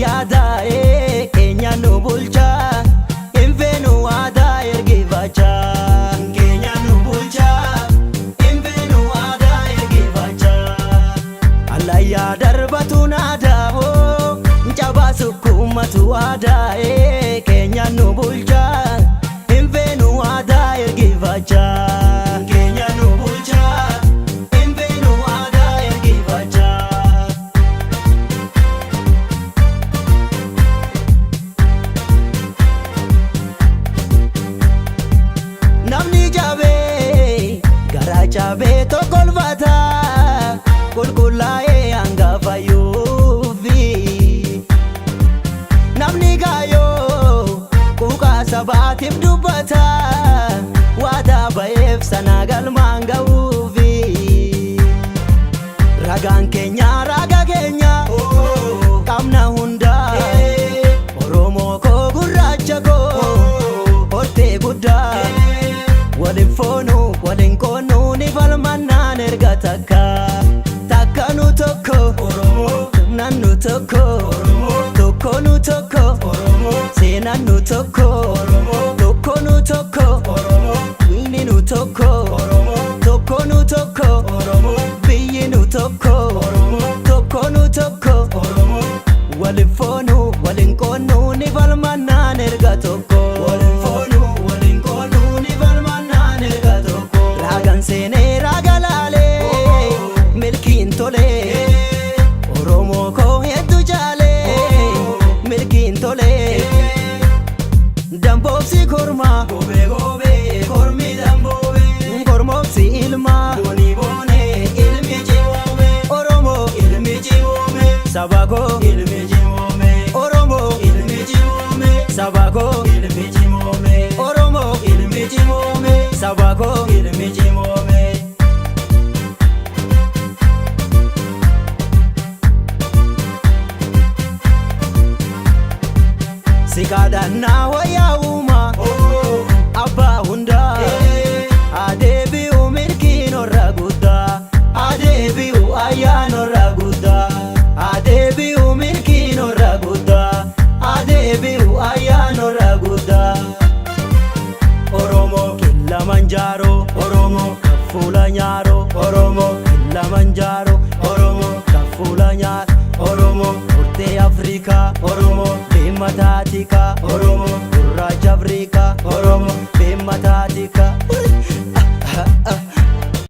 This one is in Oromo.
Yaadaa'ee keenya nu bulchaa, hin feenu aadaa ergifachaa. Keenya nu bulchaa, hin feenu aadaa ergifachaa. Allayyaa darbatu naadaa hoo, cabaa sukkuummatu aadaa'ee keenya nu bulchaa, hin feenu aadaa ergifachaa. Keenya nu bulchaa, hin feenu aadaa ergifachaa. Namni jabee garaa cabee tokkolfata, qulqullaa'ee hanga fayyuufi. Namni gaayoo quuqaa sabaatiif dubbata, waadaa ba'eef sana galmaan ga'uufi. Ragaan keenya raga keenya qabna hundaa, Oromoo koo gurraacha koo hortee guddaa. Waliin foonu waliin qoonu ni falmannaan erga takka takka nu tokko nan nu tokko tokko nu tokko seenaan nu tokko tokko nu tokko inni nu tokko tokko nu tokko biyyi nu tokko tokko nu tokko. Waliin foonu waliin qoonu ni falmannaan erga tokko. Waliin foonu waliin qoonu ni falmannaan erga tokko. Raagan seenee raaga laalee milkiin tolee, Oromoo koo hedduu jaalee milkiin tolee. Damboobsi kormaa goobee goobee kormi damboobee, kormoobsi ilmaa boonii boonee ilmi cimoome, Oromoo ilmi cimoome, saba koo ilmi cimoome, Oromoo ilmi cimoome, saba koo ilmi cimoome, Oromoo ilmi cimoome, saba koo ilmi cimoome. Sikaadhannaa wayyaa uumaa abbaa hundaa, adeebi'u milkiin orra guddaa, adeebi'u ayyaan orra guddaa, adeebi'u milkiin orra guddaa, adeebi'u ayyaan orra guddaa. Oromoo Kilimanjaaroo, Oromoo fuula nyaaroo, Oromoo Kilimanjaaroo, Oromoo fuula nyaaroo, Oromoo hortee Afrikaa, Oromoo deemataatika, Oromoo